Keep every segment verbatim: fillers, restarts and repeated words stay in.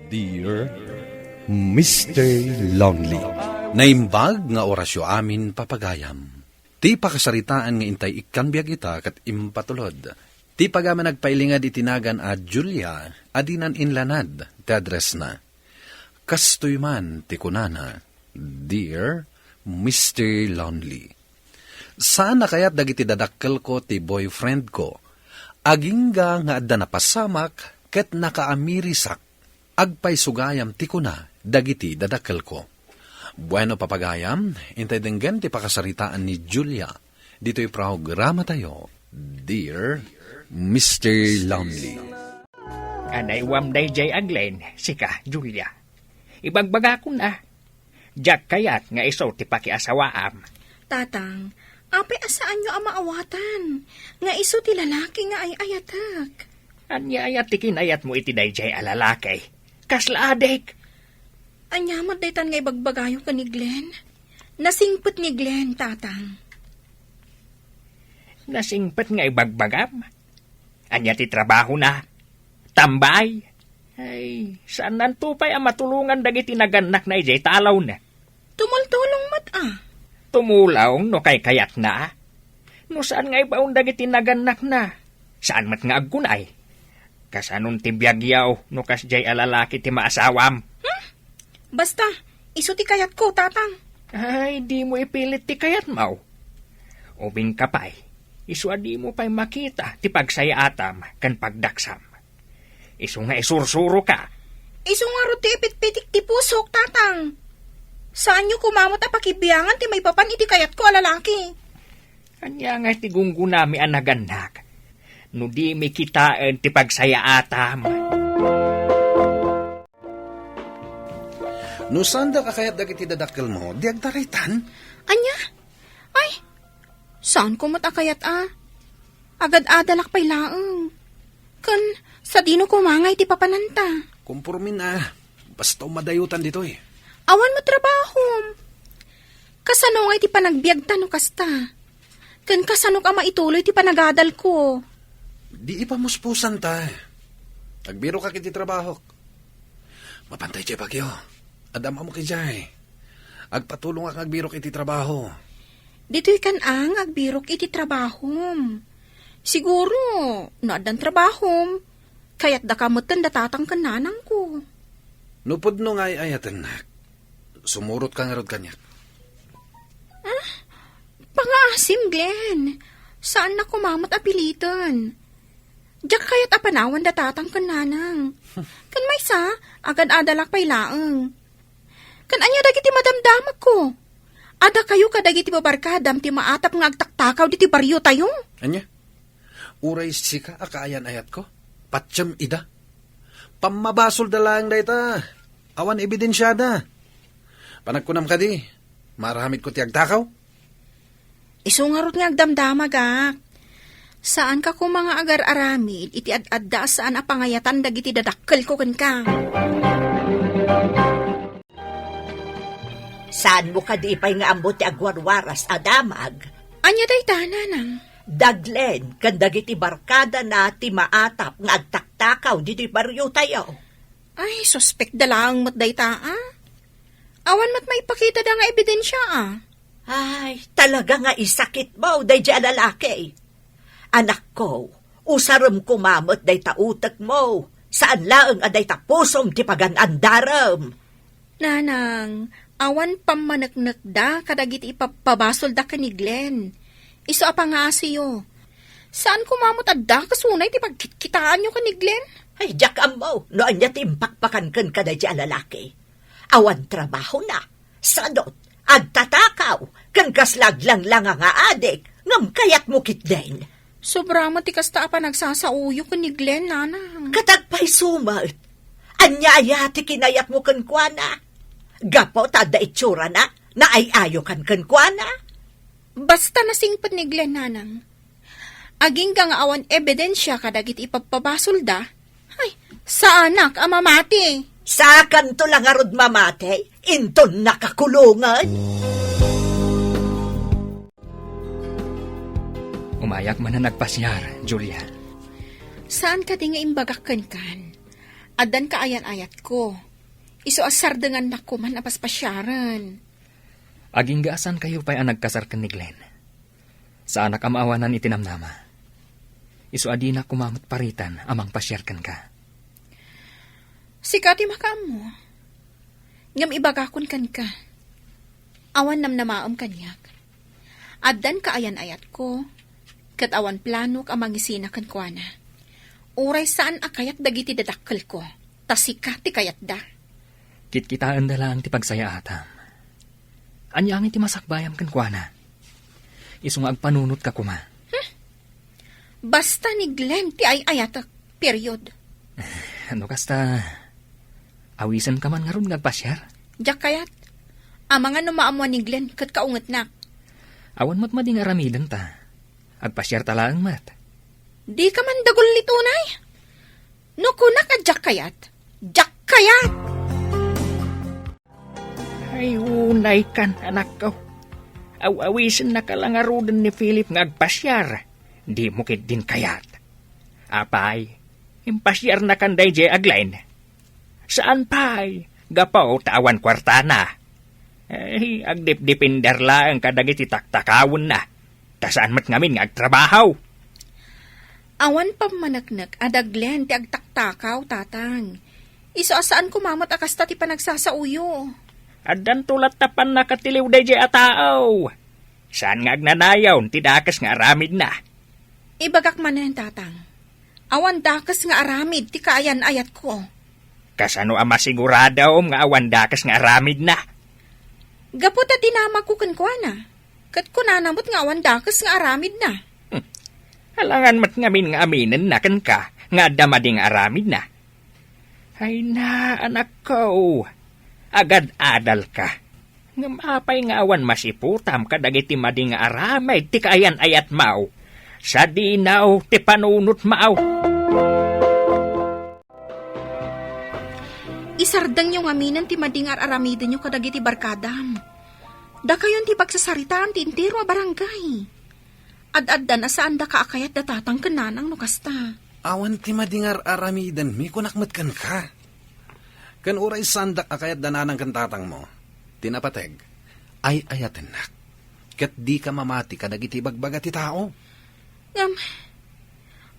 Dear Mister Lonely. Naimbag nga orasyo amin, papagayam. Ti pakasaritaan nga intay ikkan biag ita ket impatulod. Ti pagaman nagpailingad iti nagan a Julia a dinan inlanad ti addressna. Kastoy man ti kunana, "Dear Mister Lonely, saan a kayat dagiti dadakkelko ti boyfriendko. Agingga nga adda napasamak ket nakaamirisak, agpayso gayam ti kuna dagiti dadakkelko." Bueno, papagayam, intay denggen ti pakasaritaan ni Julia ditoy programatayo, Dear Mister Lonely. Anayuam daydiay a Glenn, sika, Julia. Ibagbagakon a, diak kayat nga isu ti pakiasawaam. Tatang, apay a saanyo a maawatan nga isu ti lalaki nga ay-ayatek? Ania aya ti kinayatmo iti daydiay a lalaki? Kasla adik? Ania met daytan nga ibagbagayo ken ni Glenn? Nasingpet ni Glenn, Tatang. Nasingpet nga ibagbagam? Ania ti trabahona? Tambay? Ay, saannanto pay a matulongan dagiti nagannakna idiay talawna. Tumultulong met a. Tumulong no kaykayatna. No saan nga ibaon dagiti nagannakna, saan met nga agkunay. Kasanon ti biagyo no kasdiay a lalaki ti maasawam? Hmm? Basta, isu ti kayatko, Tatang. Ay, dimo ipilit ti kayatmo. Ubingka pay, isu a dimo pay makita ti pagsayaatam ken pagdaksam. Isu nga isursuroka. Isu ngarud ti ipitpitik ti pusok, Tatang. Saanyo koma met a pakibiangan ti maipapan iti kayatko a lalaki. Ania nga ti gunggunami a nagannak no dimi kitaen ti pagsayaatam? No saandak a kayat dagiti dadakkelmo, di agtaraytan? Ania? Ay, saanko met a kayat a. Agad-adalak pay laeng. Ken sadino koma nga iti papananta? Kompormin a, basta umadayotan ditoy. Awan met trabahom. Kasano nga iti panagbiagta no kasta? Ken kasanok a maituloy ti panagadalko? Di ipamuspusanta. Agbirokak iti trabahok. Mapantay ti bagyo. Adda amok idiay. Agpatulongak nga agbirok iti trabaho. Ditoy kan a nga agbirok iti trabahom. Siguro, no addan trabahom, kayatdaka metten da tatang ken nanangko. No pudno nga ay-ayatennak, sumurotka ngarud kaniak. Ah, pangaasim, Glenn. Saannak koma met a piliten. Diak kayat a panawan da tatang ken nanang. Ken maysa, agad-adalak pay laeng. Ken ania dagiti madamdamagko? Adda kayo kadagiti babarkadam ti maatap nga agtaktakaw ditoy bariotayo? Ania? Uray sika a kaayan-ayatko? Patiem ida? Pammabasolda laeng dayta. Awan ebidensiada. Panagkunam kadi, maaramidko ti agtakaw? Isu ngarud nga agdamdamagak. Saanka koma nga agar-aramid iti ad-adda a saan a pangayatan dagiti dadakkelko kenka. Saanmo kadi pay nga ammo ti agwarwaras a damag? Ania dayta, nanang? Da Glenn ken dagiti barkadana ti maatap nga agtaktakaw ditoy bariotayo. Ay, suspek da laeng met dayta, a? Awan met maipakitada nga ebidensia, a? Ay, talaga nga isakitmo daydiay a lalaki. Anakko, usarem koma met dayta utekmo. Saan laeng a dayta pusom ti pagan-andarem. Nanang, awan pammaneknekda kadagiti ipabpabasolda ken ni Glenn. Isu a pangaasiyo. Saan koma met adda kas unay ti pagkitkitaanyo ken ni Glenn? Ay, diak ammo no ania ti impakpakan kenka daydiay a lalaki. Awan trabahona, sadot, agtatakaw, ken kasla aglanglanga nga adik, ngem kayatmo ketdin. Sobra met ti kasta a panagsasaoyo ken ni Glenn, nanang. Ket agpayso met. Ania aya ti kinayatmo kenkuana? Gapu ta adda itsurana, naay-ayokan kenkuana? Basta nasingpet ni Glenn, nanang. Agingga nga awan ebidensia kadagiti ipabpabasolda, ay, saanak a mamati. Saakanto la ngarud mamati, inton nakakulongen. Umayak man a nagpasiar, Julia. Saan kadi nga imbagak kenkan? Addan kaayan-ayatko. Isu a sardengannak koman a paspasiaren. Agingga a saankayo pay a nagkasar ken ni Glenn. Saanak a maawanan iti namnama. Isu a dinak koma met paritan a mangpasiar kenka. Sika ti makaammo. Ngem ibagakon kenka, awan namnamaem kaniak. Addan kaayan-ayatko, ket awan planok a mangisina kenkuana. Uray saan a kayat dagiti dadakkelko, ta sika ti kayatda. Kitkitaenda laeng ti pagsayaatam. Ania ngay ti masakbayam kenkuana? Isu nga agpanunotka koma. Hmm? Basta ni Glenn ti ay-ayatek, period. No kasta, awisenka man ngarud nga agpasiar? Diak kayat. Amangan no maammoan ni Glenn ket kaungetnak. Awan met madi nga aramidenta. Agpasiarta laeng met. Dika man dagullit unay. No kunak a diak kayat, diak kayat! Ay, unaykan, anakko. Aw-awisennaka la ngaruden ni Philip nga agpasiar. Dimo ketdin kayat. Apay, impasiarnakan daydiay a Glenn? Saan pay, gapu ta awan kuartana. Ay, agdipdipender laeng kadagiti taktakawenna. Ta saan met ngamin nga agtrabaho. Awan pammaneknek a da Glenn ti agtaktakaw, Tatang. Isu a saan koma met a kasta ti panagsasaoyo. Addanto latta pannakatiliw daydiay a tao. Saan nga agnanayon ti dakes nga aramidna. Ibagak manen, Tatang. Awan dakes nga aramid ti kaayan-ayatko. Kasano a masiguradom nga awan dakes nga aramidna? Gapu ta dinamagko kenkuana, ket kunana met nga awan dakes nga aramidna. Hmm. Alangan met ngamin nga aminenna kenka nga adda madi nga aramidna. Ay na, anakko, agad-adalka. Ngem apay nga awan masiputam kadagiti madi nga aramid ti kaayan-ayatmo? Sadino ti panunotmo? Isardengyo ngaminen ti madi nga ar-aramidenyo kadagiti barkadam. Dakayon ti pagsasaritaan ti entero a barangay. Ad-addan a saandaka a kayat da Tatang ken Nanang no kasta. Awan ti madi nga ar-aramidenmi, kunak met kenka. Ken uray saandak a kayat da Nanang ken Tatangmo, ti napateg, ay-ayatennak. Ket dika mamati kadagiti ibagbaga ti tao. Ngem,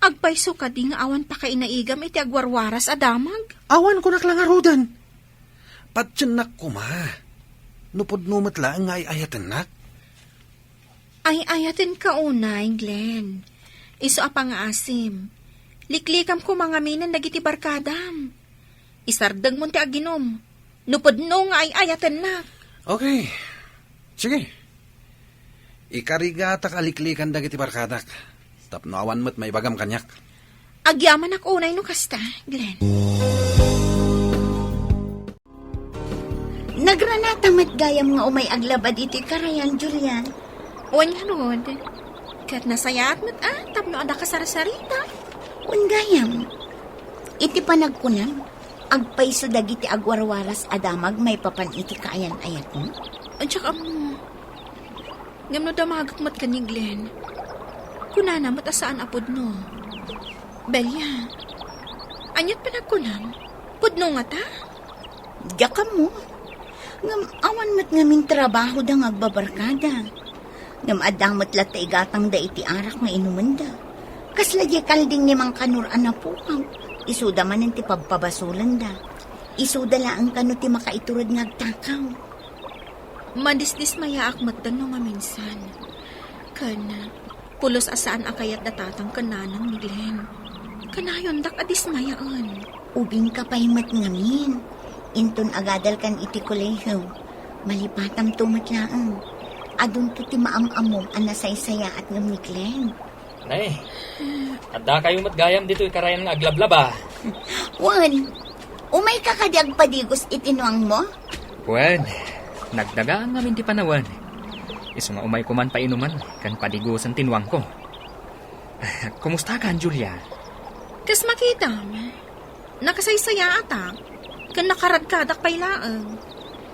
agpayso kadi nga awan pakainaigam iti agwarwaras a damag? Awan kunak la ngaruden. Patiennak koma. No pudno met laeng nga ay-ayatennak. Ay-ayatenka unay, Glenn. Isu a pangngaasim. Liklikam koma ngaminen dagiti barkadam. Isardengmon ti aginum. No pudno nga ay-ayatennak. Okay. Sige. Ikarigatak a liklikan dagiti barkadak. Tapno awan met maibagam kaniak. Agyamanak unay no kasta, Glenn. Nagranata met gayam nga umay aglabad iti karayan, Julia. Wen ngarud, ket nasayaat met a tapno adda kasarsarita. Wen gayam, iti panagkunam, agpayso dagiti agwarwaras a damag maipapan iti kaayan-ayatmo? Diak ammo. Ngem no damagek met ken ni Glenn, kunana met a saan a pudno. Belia, aniat panagkunam? Pudno ngata? Diak ammo. Ngem awan met ngamin trabahoda nga agbabarkada. Ngem adda met latta igatangda iti arak nga inumenda. Kasla diay kalding ni Mang Kanor a napukaw. Isuda manen ti pabpabasolenda. Isuda laeng kano ti makaitured nga agtakaw. Madisdismayaak met no maminsan. Ken pulos a saan a kayat da Tatang ken Nanang ni Glenn. Kanayondak a dismayaen. Ubingka pay met ngamin. Inton agadalkan iti kolehiyo, malipatamto met laeng. Adunto ti maam-ammom a nasaysayaat ngem ni Glenn. Nay, addakayo met gayam ditoy karayan nga aglablaba. Wen, umayka kadi agpadigos iti nuangmo? Wen, nagdagaan ngamin ti panawen. Isu nga umayko man painuman ken padigosen ti nuangko. Kumustakan, Julia? Kas makitam, nakasaysayaatak, ken nakaradkadak pay laeng.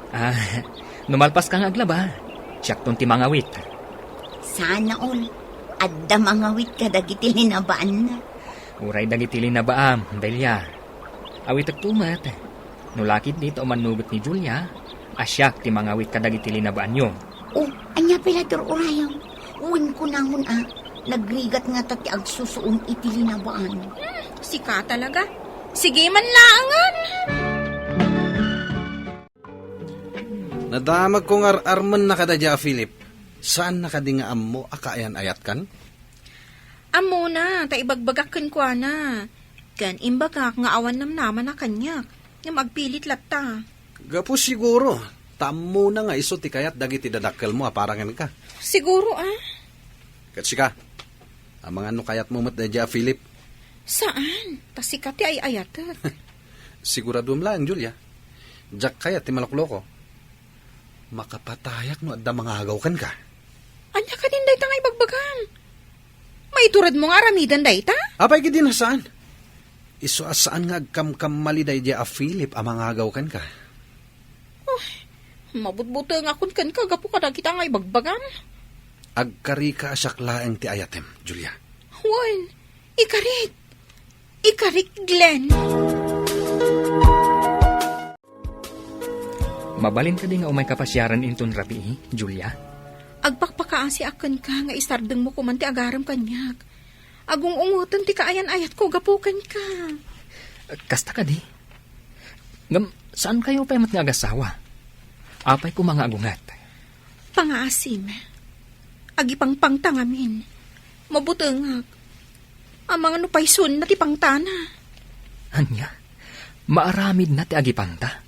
Ah, no malpaska nga aglaba, siakton ti mangawit. Sana all, adda mangawit kadagiti linabaanna. Uray dagiti linabaam, Delia. Awitekto met. No lakit dita umannuget ni Julia, a siak ti mangawit kadagiti linabaanyo. Oh, ania pay la ti ur-urayam? Wen kunamon a, nagrigat ngata ti agsusuon iti linabaan. Hmm, sika talaga. Sige man laengen. Nadamagko nga ar-armenna kadaydiay a Philip. Saanna kadi nga ammo a kaayan-ayatkan? Ammona, ta ibagbagak kenkuana. Ken imbagak nga awan namnamana kaniak, ngem agpilit latta. Gapu siguro, ta ammona nga isu ti kayat dagiti dadakkelmo a para kenka. Siguro, a? Ket sika, amangan no kayatmo met daydiay a Philip? Saan, ta sika ti ay-ayatek. Siguraduem laeng, Julia. Diak kayat ti malokloko. Makapatayak no adda mangagaw kenka. Ania kadin dayta nga ibagbagam? Maituredmo nga aramiden dayta? Apay, kadi na saan? Isu a saan nga agkamkamali daydiay a Philip a mangagaw kenka. Oh, mabutbutengakon kenka gapu kadagita nga ibagbagam. Agkarika a siak laeng ti ayatem, Julia. Wen, ikarik. Ikarik, Glenn. Mabalin kadi nga umayka pasiaren inton rabii, Julia? Agpakpakaasiak kenka nga isardengmo koman ti agarem kaniak. Agung-ungoten ti kaayan-ayatko gapu kenka. Kasta kadi? Ngem, saankayo pay met nga agasawa? Apay koma nga agunget? Pangaasim. Agipangpangta ngamin. Mabutengak. Amangan no paysuenna ti pangtana. Ania? Maaramidna ti agipangta?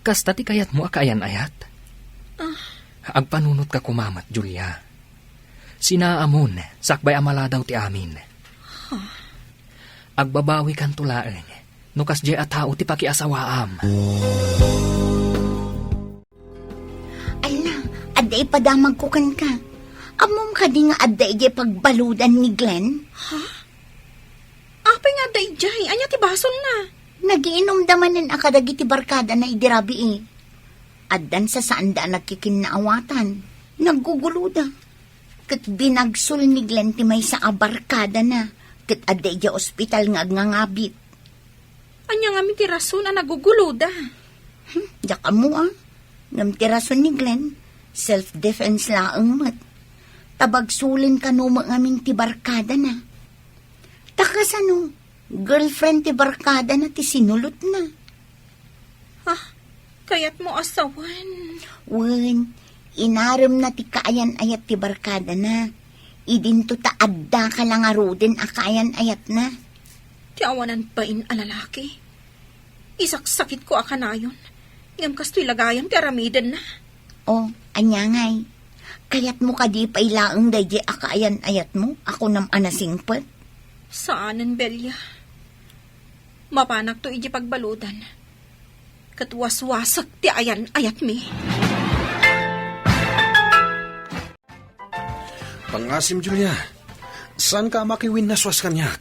Kasta ti kayatmo a kaayan-ayat? Ah. Agpanunotka koma met, Julia. Sinaamon, sakbay a maladaw ti amin. Huh? Agbabawikanto laeng, no kasdiay a tao ti pakiasawaam. Ala, adda ipadamagko kenka. Ammom kadi nga adda idiay pagbaludan ni Glenn? Ha? Apay nga adda idiay? Ania ti basolna? Nagiinumda manen a kadagiti barkadana idi rabii. Addan sasaanda a nagkikinnaawatan. Nagguguloda. Ket binagsul ni Glenn ti maysa a barkadana, ket adda idiay ospital nga agngangabit. Ania ngamin ti rason a naguguloda? Hmm, diak ammo a. Ngem ti rason ni Glenn, self-defense laeng met. Ta bagsulen kano met ngamin ti barkadana. Ta kasano, girlfriend ti barkadana ti sinulotna. Ah, kayatmo a sawen? Wen, inaremna ti kaayan-ayat ti barkadana. Idinto ta addaka la ngaruden a kaayan-ayatna. Ti awanan bain a lalaki. Isaksakitko a kanayon. Ngem kastoy la gayam ti aramidenna. O, ania ngay? Kayatmo kadi pay laeng daydiay a kaayan-ayatmo a kunam a nasingpet? Saanen, Belia. Mapanakto idiay pagbaludan. Ket waswasek ti ayan-ayatmi. Pangasim, Julia. Saanka a makiwinnaswas kaniak?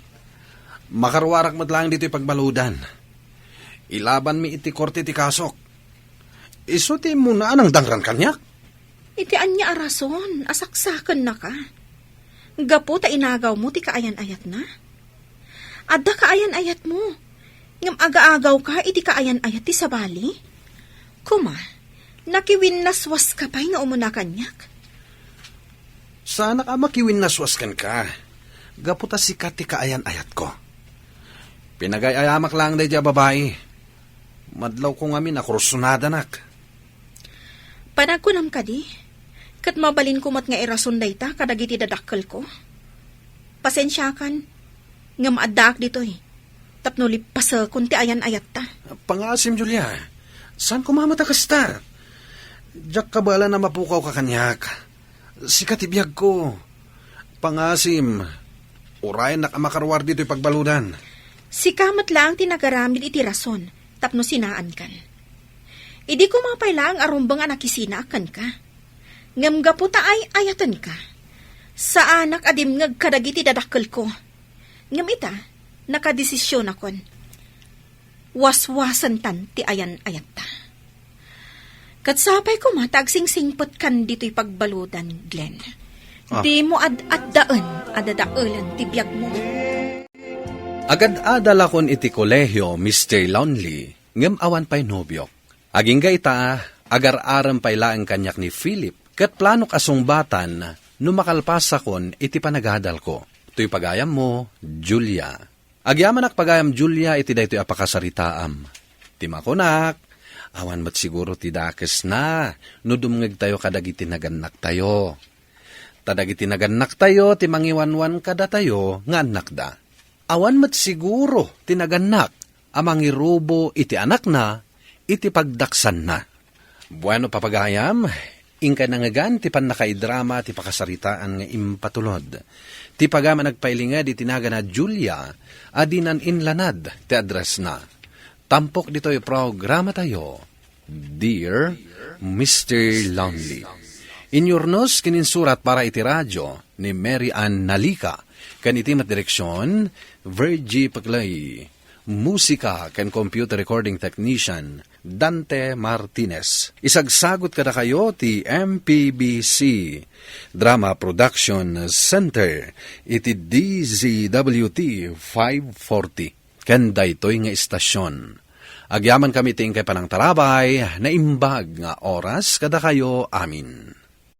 Makaruarak met laeng ditoy pagbaludan. Ilabanmi iti korte ti kasok. Isu ti immuna a nangdangran kaniak. Iti ania a rason a saksakennaka? Gapu ta inagawmo ti kaayan-ayatna? Adda kaayan-ayatmo, ngem agaagawka iti kaayan-ayat ti sabali? Koma, nakiwinnaswaska pay nga umuna kaniak? Saanak a makiwinnaswas kenka, gapu ta sika ti kaayan-ayatko. Pinagay-ayamak laeng daydiay a babai. Madlawko ngamin a kursunadanak. Panagkunam kadi, ket mabalinko met nga irason dayta kadagiti dadakkelko. Pasensiakan, ngem addaak ditoy, tapno lippasekon ti ayan-ayatta. Pangasim, Julia. Saan koma met a kasta? Diak kabaelan a mapukawka kaniak. Sika ti biagko. Pangasim, urayennak a makaruar ditoy pagbaludan. Sika met laeng ti nagaramid iti rason tapno sinaankan. Idi koma pay laeng a rumbeng a nakisinaak kenka. Ngem gapu ta ay-ayatenka, saanak a dimngeg kadagiti dadakkelko. Ngem ita, nakadesisionakon. Waswasentan ti ayan-ayatta. Ket sapay koma ta agsingsingpetkan ditoy pagbaludan, Glenn. Ah. Dimo ad-addaen a dadaelen ti biagmo. Agad-adalakon iti kolehio, Mister Lonely, ngem awan pay nobiok. Agingga ita, agar-arem pay laeng kaniak ni Philip, ket planok a sungbatan no makalpasakon iti panagadalko. Toy pagayammo, Julia. Agyamanak pagayam, Julia, iti daytoy a pakasaritaam. Ti makunak, awan met siguro ti dakesna no dumngegtayo kadagiti nagannaktayo. Ta dagiti nagannaktayo ti mangiwanwan kadatayo nga annakda. Awan met siguro ti nagannak a mangirubo iti anakna iti pagdaksanna. Bueno, papagayam, inkay nangngegan ti pannakaidrama ti pakasaritaan nga impatulod. Ti pagayam a nagpailinged iti nagana Julia a dinan inlanad ti addressna. Tampok ditoy programatayo, Dear Mister Lonely. Inyurnos ken insurat para iti radio ni Mary Ann Nalica, ken iti met direksion, Virgie Peclay. Musika ken computer recording technician, Dante Martinez. Isagsagut kadakayo ti M P B C Drama Production Center iti D Z W T five forty. Ken daytoy nga istasion, agyamankami ti inkay panangtarabay, naimbag nga oras kadakayo amin.